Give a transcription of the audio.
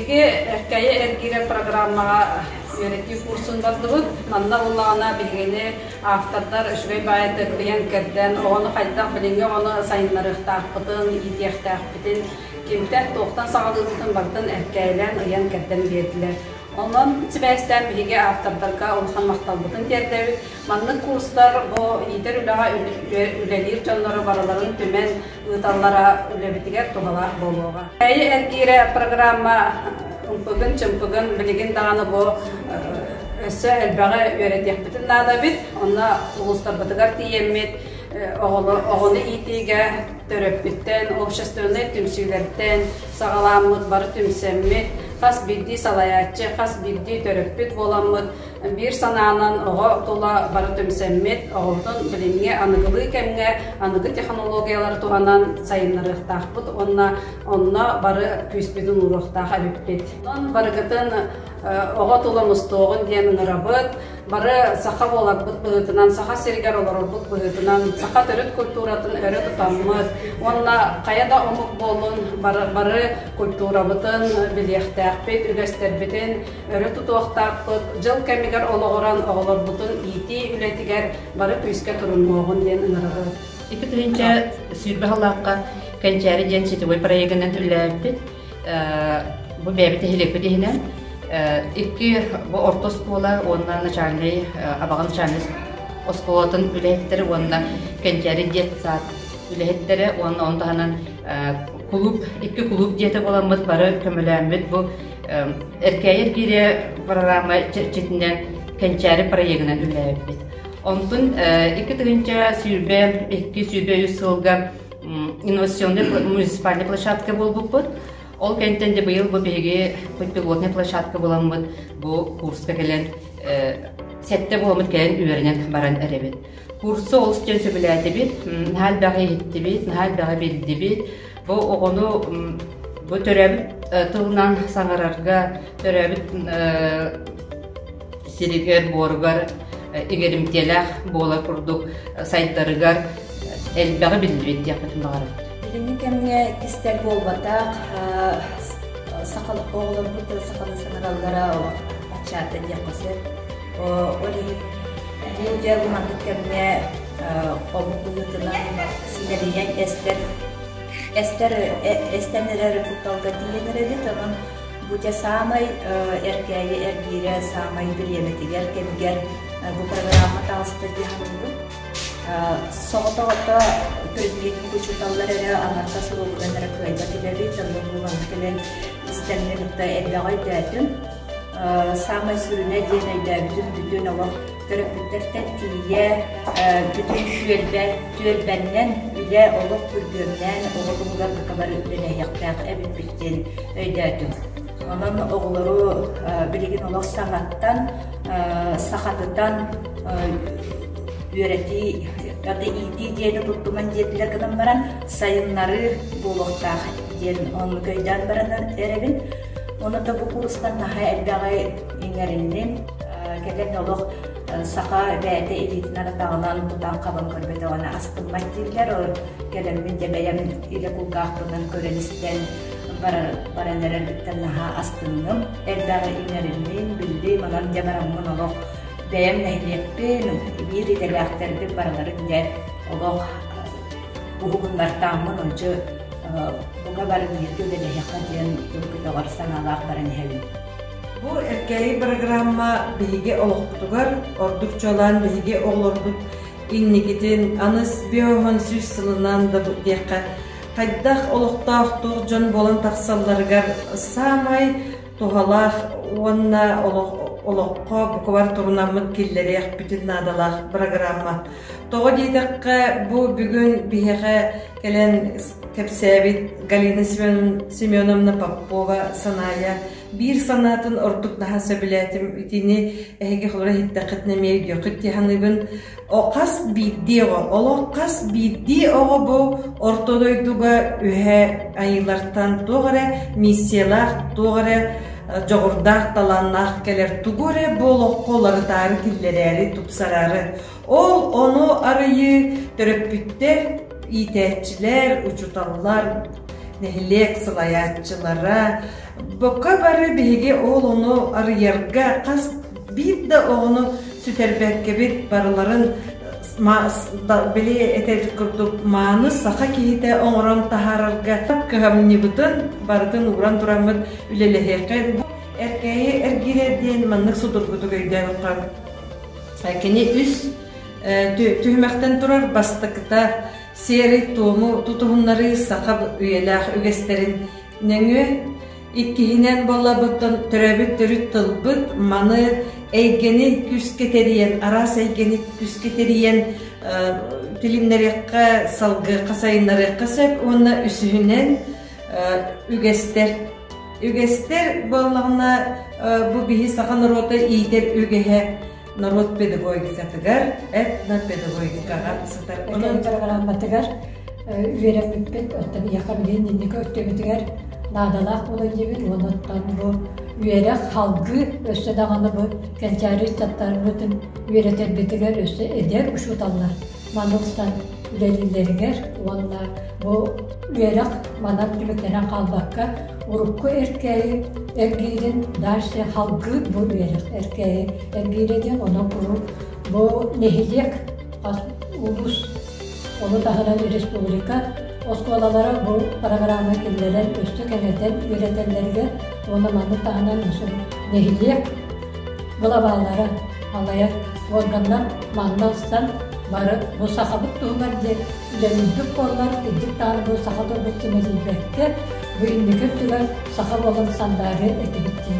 Биһиги Эркээйи эргиирэ программаҕа үөрэтии курсун бардыбыт. Манна буоллаҕына биһигини автордар үчүгэй баайытык ыйан-кэрдэн, оҕону хайдах билиҥҥи оҕону сайыннарыахтаахпытын, иитиэхтээхпитин, кимтэн, туохтан саҕалыырбытын барытын эркээйилээн ыйан-кэрдэн биэрдилэр. Онон сибээстээн биһиги автордарга улахан махталбытын тиэрдэбит. Маннык курстар бу иитэр үлэҕэ үлэлиир дьоннору барыларын түмэн ыыталлара үлэбитигэр туһалаах буолуоҕа. Эйи эргиирэ программа ымпыгын-чымпыгын билигин даҕаны бу өссө элбэҕи үөрэтиэхпитин наада эбит. Онно улуустарбытыгар тиийэммит оҕону иитиигэ төрөппүттэн, общественнай түмсүүлэртэн саҕалааммыт бары түмсэммит, хас биирдии салайааччы, хас биирдии төрөппүт буоламмыт биир санаанан оҕо тула бары түмсэммит, оҕобутун билиҥҥи аныгылыы кэмҥэ аныгы технологиялары туһанан сайыннарыахтаахпыт уонна онно бары күүспүтүн ууруохтаах эбиппит. Онон барыгытын оҕо тула мустуоҕун диэн ыҥырабыт. Бары саха буоларбыт быһыытынан, саха сиригэр олорорбут быһыытынан, саха төрүт культуратын өрө тутаммыт уонна хайа да омук буоллун бары, бары культурабытын билиэхтээхпит, үгэстэрбитин өрө тутуохтаахпыт, дьыл кэмигэр олоҕуран оҕолорбутун иитии үлэтигэр бары күүскэ турунуоҕун диэн ыҥырабыт. 2020 сыллаахха Кэнчээри диэн сетевой проегынан үлэлээбиппит. Бу бэйэбит нэһилиэкпит иһинэн икки бу орто оскуола уонна начальнай Абаҕа начальнай оскуолатын үлэһиттэрэ уонна Кэнчээри детсад үлэһиттэрэ уонна ону таһынан кулууп икки кулууп дьиэтэ буоламмыт бары көмөлөөммүт бу Эркээйи эргиирэ программа чэрчитинэн Кэнчээри проегынан үлэлээбиппит. Онтон 2022-23 сылга инновационный муниципальный площадка буолбуппут. Ол кэнтэн де быйыл бу биһиги пилотный площадка буламмыт бу курска кэлэн сэттэ буоламмыт кэлэн үөрэнэн баран эрэбит. Курсу олус диэн сөбүлээтибит, наһаа элбэҕи иһиттибит, наһаа элбэҕи биллибит. Бу оҕону бу төрөөбүт тылынан саҥарарга, төрөөбүт сиригэр, буоругар иҥэримтиэлээх буолар курдук сайдарыгар элбэҕи биллибит диэхпитин баҕарабыт. Билиҥҥи кэмҥэ кистэл буолбатах, саха оҕолорбут сахалыы саҥараллара олох аччаата диэххэ сөп. Ол иһин бу дьэ бу маннык кэмҥэ омук быһыытынан симэлийэн эстэр эстэр эстэн эрэр кутталга тиийэн эрэбит. Онон бу дьэ саамай эркээйи эргиирэ саамай бириэмэтигэр кэмигэр бу программа таҕыста дии саныыбын. Соҕотоҕото предметник учууталлар эрэ аҥардас уруогунан эрэ кыайбат үлэбит, онно бу манна кэлэн истэммин кытта элбэҕи өйдөөтүм. Саамай сүрүнэ диэн өйдөөбүтүм бүтүн олох төрөппүттэртэн тиийэ бүтүн түөлбэ түөлбэннэн үлэ олох күргүөмнээн оҕо туһугар бука бары үлэлэһиэхтээх эбиппит диэн өйдөөтүм. Онон оҕолору билигин олох саҥаттан сахатытан үөрэтии, иитии диэни туттуман диэтилэр гынан баран сайыннарыы буолуохтаах диэн оннук өйдөөн баран эрэбин. Ону да бу курстан наһаа элбэҕи иҥэринним. Кэлэн олох саха бэйэтэ илиитинэн-атаҕынан тутан-хабан көрбөтөҕүнэ астыммат дииллэр. Кэлэммин дьэ бэйэм илэ кулгаахпынан көрөн-истэн баран эрэрбиттэн наһаа астынным. Элбэҕи иҥэринним, биллим, онон дьэ бараммын олох бэйэм нэһилиэкпин, биир идэлээхтэрбин барыларын дьэ олох уһугуннартааммын ончу бука бары бииргэ үлэлэһиэххэ диэн тыл көтөҕөр санаалаах баран иһэбин. Бу эркээйи программа биһиги олохпутугар, ордук чуолаан биһиги оҕолорбут инникитин аныс биоһон сүүс сылынан да диэххэ хайдах олохтоох туох дьон буолан тахсалларыгар саамай туһалаах уонна олоххо букубар турунаммыт киллэриэхпитин наадалаах программа. Тоҕо диэтэххэ, бу бүгүн биһиэхэ кэлэн кэпсээбит Галина Семеновна Попова Санаайа биир санаатын ордук наһаа сөбүлээтим. Итини эһиги холоро иһиттэххитинэ эмиэ өйдүөххүт дии саныыбын. Хас биирдии оҕо, олох хас биирдии оҕо бу орто дойдуга үһэ айыылартан туох эрэ миссиялаах, туох эрэ дьоҕурдаах, талааннаах кэлэр, тугу эрэ бу олоххо уларытаары, киллэрээри, тупсараары. Ол ону арыйыы төрөппүттэр, иитээччилэр, учууталлар, нэһилиэк салайааччылара. Бокка бары биһиги ол ону арыйарга хас биир да оҕону сүтэрбэккэбит барыларын били этэр курдук мааны саха киһитэ оҥорон таһаарарга кыһамньыбытын барытын ууран тураммыт үлэлэһиэххэ. Эркээйи эргиирэ диэн маннык судургутук өйдөөн Кини үс түһүмэхтэн турар бастакыта сиэри-туому тутуһуннарыы саха үйэлээх үгэстэрин нөҥүө, иккиһинэн буоллабыттан төрөөбүт төрүт тылбыт маны эйгэни күүскэ тэрийэн, араас эйгэни күүскэ тэрийэн тилиннэриэххэ, салгыахха, сайыннарыахха сөп уонна үсүһүнэн үгэстэр. Үгэстэр буоллаҕына бу биһи саха норуота иитэр үгэһэ норуот педагогикатыгар, этнопедагогикаҕа сытар. Онон программатыгар үөрэммиппит, оттон ийэхэ билигин инники өттүбүтүгэр наадалаах буолан диэбит, уонна оттон бу үөрэх халгыы өссө даҕаны бу кэнчээри ыччаттарбытын үөрэтэрбитигэр өссө эдэр учууталлар маны ылсан үлэлииллэригэр уонна бу үөрэх манан түмүктэнэн хаалбакка урукку эркээйи эргиирин дальше халгыыр бу үөрэх эркээйи эргиирэ диэн онон куруук бу нэһилиэк улуус ону таһынан республика оскуолалара бу программа киллэрэн өссө кэҥэтэн үөрэтэллэригэр уонна маны таһынан өссө нэһилиэк главалара алайар органнар манна ылсан бары бу сахабыт туһугар диэн үлэлиирбит буоллар кырдьык даҕаны бу саха тылбыт симэлийбэккэ бу инники өттүгэр саха буолан сандаарыа этибит дии.